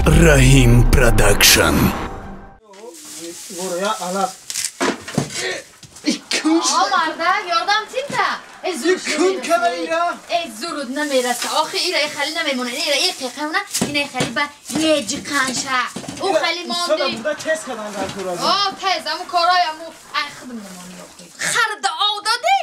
Раҳим Продакшн. Марда, ёрдам тинта. Эй зуруд намераса. Охи ира хали намемона. Ира эй қиқамна, ина хали ба еҷи қанша. Ӯ хали монди. Буда тез кадан дар кураза. О, тез, аму корай аму ай хидм намони охи. Харда одади.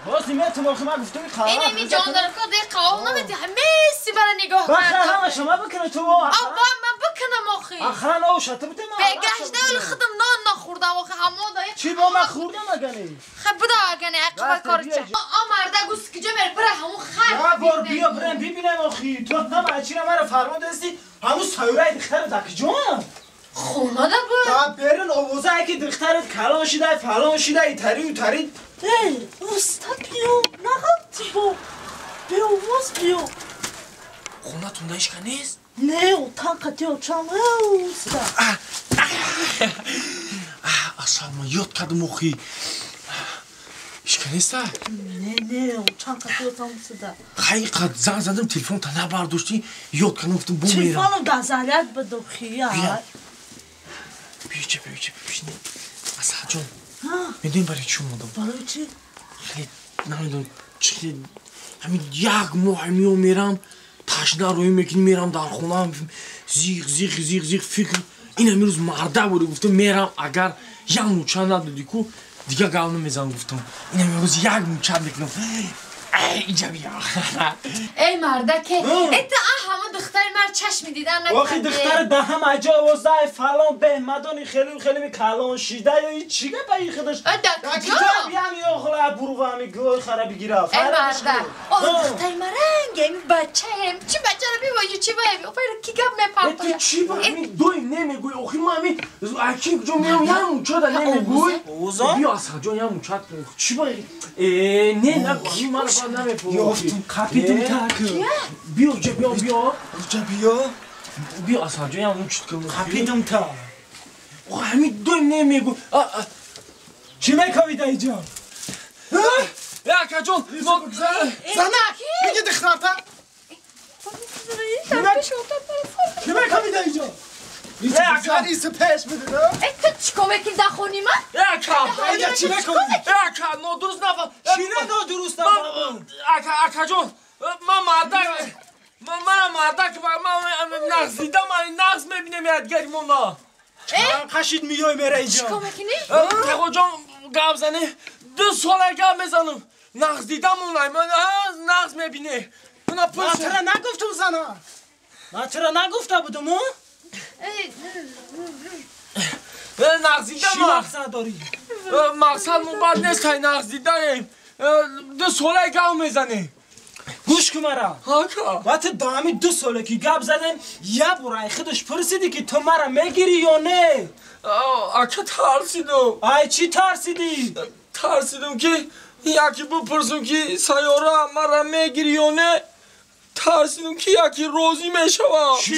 Боз ниметум охи ман гуфтум қавам. Ин ами ҷондар ко де қавам намети. Ҳамеси бара нигоҳ кар. Баха ҳама шума бикунед ту. Аба ман бикунам охи. Ахран о шата бите ман. Бегашта вали хидм нон нахӯрдам охи ҳамо да. Чӣ бо ман хӯрдам агани? Хай буда агани ақба корча. О марда гус киҷо мер бира ҳамун хар. Я бор биё бирем бибинем охи. Ту ҳама ачира мара фармон дасти ҳамун сайёраи духтарат дар киҷоам? Хонада буд. Та берин овозае ки духтарат калон шида фалон шида итари утари. Эй, уста биё, нағалти бо. Беовоз биё. Хонатон да ишка нест? Не, отан қати очам, уста. Асал ман ёд кардам охи. Ишка неста? Не, не, очам қати отам уста. Ҳақиқат занг задам телефонта набардоштӣ, ёд кардам гуфтам бо мерам. Телефону дар заряд буд охи, я. Биё, биё, биё, бишин. Асалҷон. Медонӣ барои чӣ омадам? Барои чӣ? Хеле намедонам чӣ ҳамин як моҳ меом мерам ташна рӯй мекунӣ мерам дар хона зиқ зиқ зиқ зиқ фикр ин ҳамин рӯз марда буд гуфтам мерам агар як мӯча надодӣ ку дигар гап намезанам гуфтам ин ҳамин рӯз як мӯча мекунам инҷа бия. Эй мардаке эта ҳама духтари мар чашми дидан накарде. Охи духтари да ҳама ҷо овозаи фалон беҳмадони хеле хеле калон шида ё и чӣ гапа и худаш? Киҷо биям ё хла бурва ҳами гӯй хара бигира. Эй марда, о духтари маранг ами бачаем. Чӣ бачаро бивоҷи чӣ баем? Офайро ки гап мепартояд? Ту чӣ ба ҳами доим намегӯй? Охи ман ҳами аки куҷо меом як мӯча да намегӯй? Биё Асалҷон як мӯча чӣ ба не нагӯ ҳами мара баъд намепурсӣ. Ёфтум қапидум так. Биё ҷа биё биё. Ҷа биё. Биё Асалҷон як мӯча кун. Қапидум та. Охи ҳами доим намегӯй. Чӣ мекавида иҷо? Акаҷон, зана биги духтарта. Чӣ мекавида иҷо? Иса пеш биде, да? Э, ту чӣ кор мекунӣ дар хони ман? Ака, чӣ мекунӣ? Ака, нодуруст нафаҳм. Чӣ нодуруст нафаҳм? Ака, акаҷон, ман мардак, манам мардак, ман нағз дидам, ман нағз мебинем ядгари мона. Қашид миёй мера иҷо. Чӣ кор мекунӣ? Тағоҷон гап зане, 2 сола гап мезанам. Нағз дидам онай, ман нағз мебине. Ман тура нагуфтам зана. Ман тура нагуфта будам, о? Нағз дидам. Чӣ мақсад дорӣ? Мақсад мо бад нест, ҳай нағз дидаем. 2 сола гап мезанем. Гӯш кун мара. Ака. Ва ту даҳами 2 соле ки гап задем, як бор ай худаш пурсидӣ ки ту мара мегирӣ ё не? Ака тарсидам. Ай чӣ тарсидӣ? Тарсидам ки яке бипурсам ки сайёра мара мегирӣ ё не? Тарсидам ки яке розӣ мешавам. Чӣ?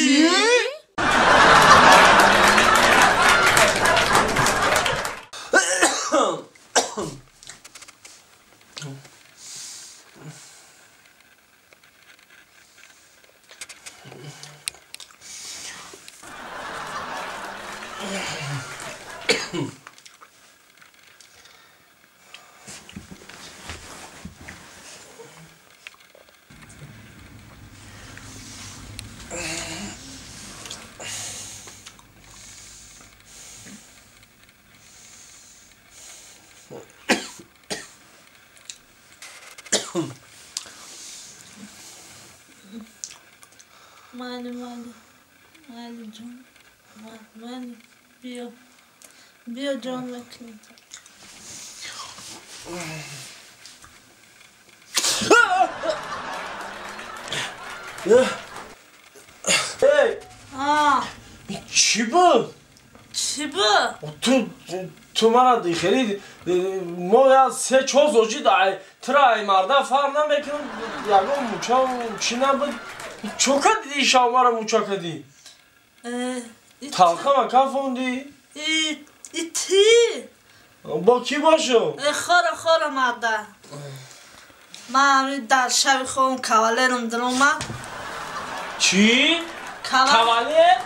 Мали, мали, мали ҷон, мали, биё, биё ҷон мекунӣ. Чӣ буд? Чӣ буд? Ту мара хеле мо я 3-4 зоҷи тура ай марда фарқ намекунам, ягон мӯча чӣ набуд. Чо кардӣ шав мара мӯча кардӣ? Талхама кафондӣ? Ити? Бо кӣ бошам? Хора, хора марда. Ман дар шаби хобам кавалерам даромад. Чӣ? Кавалер?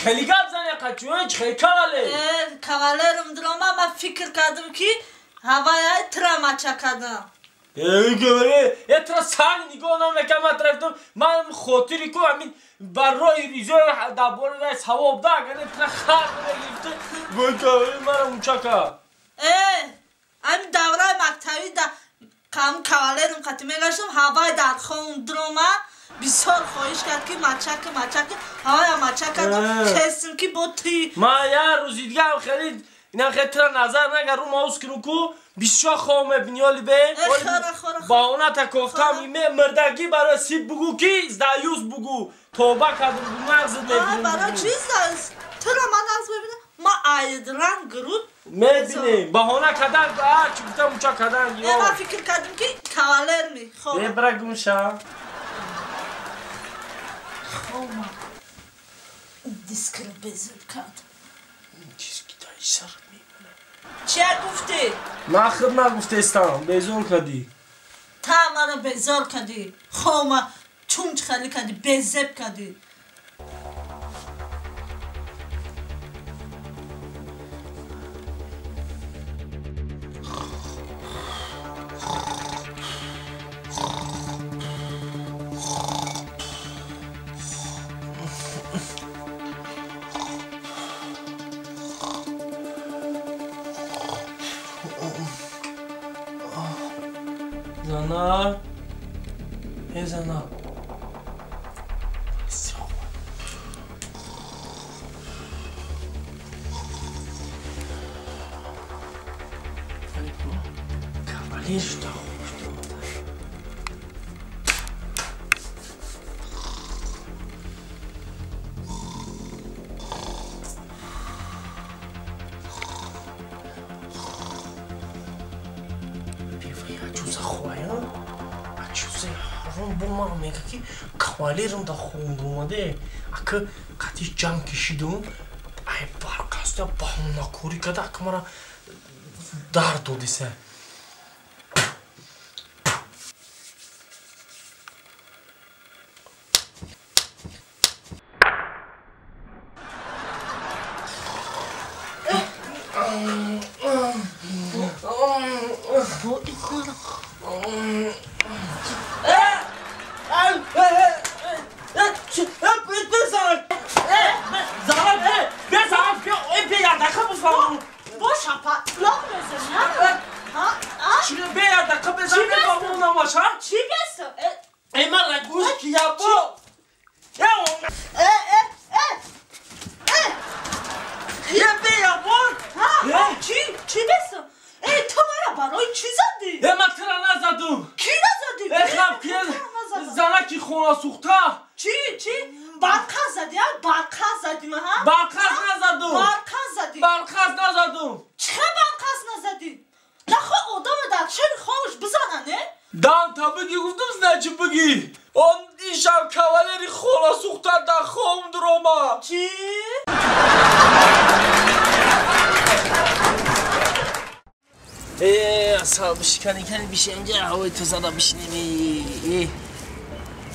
Чӣ хеле гап зани қачӯ, чӣ хеле кавалер? Кавалерам дирома, ман фикр кардам ки ҳавая тира мача кардам. Э, тира санг нигоҳ намекардам, ман тира ман хотири ку ҳамин бар роҳи ризо дар бораи вай савоб да, агар тира хар мегирифта, гӯй кавалер мара муча кард. Ҳамин давраи мактабӣ да кам кавалерам қати мегаштам, ҳавай дар хон дирома бисёр хоҳиш кард ки мачаки мачаки, ҳавая мача кардам, хестим ки бо ти. Ман як рӯзи дигаам хеле ина хеле тира назар нагар рӯ маус кунум ку бисёр хоб мебинӣ оли бе. Баҳоната кофтам име мирдагӣ барои сиб бугӯ ки заюс бугӯ. Тоба кардум нағзит мебинем. Барои чӣ заюс? Туро ман нағз мебинам? Ман айдранг груд мебинем. Баҳона кардан чӣ гуфтам муча кардан. Ман фикр кардам ки кавалер мехоб. Е бира гум ша. Хома. Дискро безор кард. Чиз ки дай сар мемонад. Чия гуфтӣ? Ман худ нагуфтестам, безор кардӣ. Та маро безор кардӣ. Хома чунч хали кардӣ, безеб кардӣ. Зана, эй зана. Кавалер шуда хуб. Бо ман мега ки кавалерам да хонда омаде, ака қатиш ҷанг кишидум, ай барқаста баҳонакорӣ карда, ака мара дард додиса.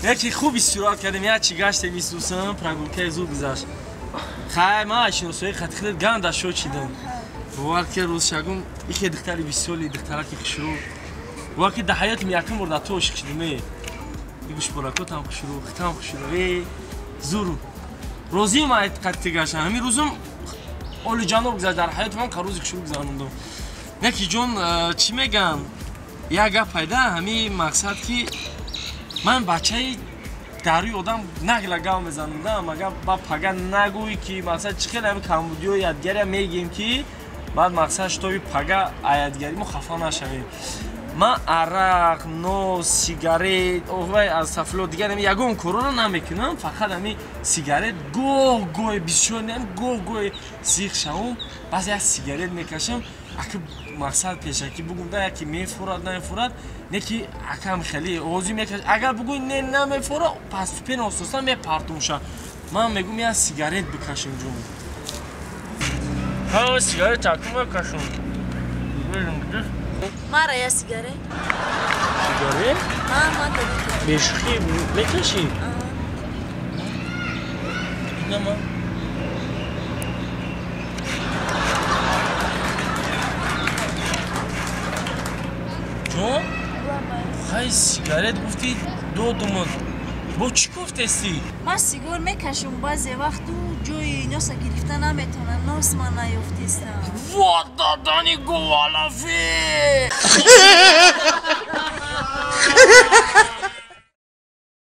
Яке хуб истироҳат кардем, як чӣ гаштем исусам, прогулкаи зуд гузашт. Хай, ман шиносои хатихеле ганда шод шидам. Бовар ки рӯз шагум ихе духтари бисёли, духтараки хушрӯ. Бовар ки дар ҳаётим якум бор дар ту ошиқ шидам. Э, гӯшборакотам хушрӯ, хитам хушрӯ. Э, зуру. Розиам ай қати гаштан. Ҳамин рӯзум олиҷаноб гузашт, дар ҳаёти ман рӯзи хушрӯ гузарондам. Яки ҷон, чӣ мегӯям? Як гап пайда, ҳамин мақсад ки ман бачаи дарӯи одам нағла гав мезанам, да, магар ба пага нагӯӣ ки мақсад чӣ хеле ҳамин камбудиҳои ядгария мегӯем ки баъд мақсад шитоби пага аядгарӣ мо хафа нашавем. Ман арақ, нос, сигарет, вай аз сафло дигар ҳамин ягон корро намекунам, фақат ҳамин сигарет гоҳ гоҳе бисёр не, гоҳ гоҳе зиқ шавам, баъз як сигарет мекашам, ака мақсад пешакӣ бугум да, яке мефурад, намефурад, не ки акам хеле озӣ мекаш, агар бугӯй не намефура, паступен ососан мепартумша. Ман мегӯм як сигарет бикашем ҷон. Ҳа, сигарет акум мекашам. Мара я сигарет. Сигарет? Ҳа, ман дадам. Бешухӣ мекашӣ? Инама. Ҷон? Хай сигарет гуфтӣ додумон. Бо чӣ гуфтести? Ман сигор мекашам баъзе вақту ҷои носа гирифта наметавонам, нос ман наёфтистам. Во дадани гувалафи!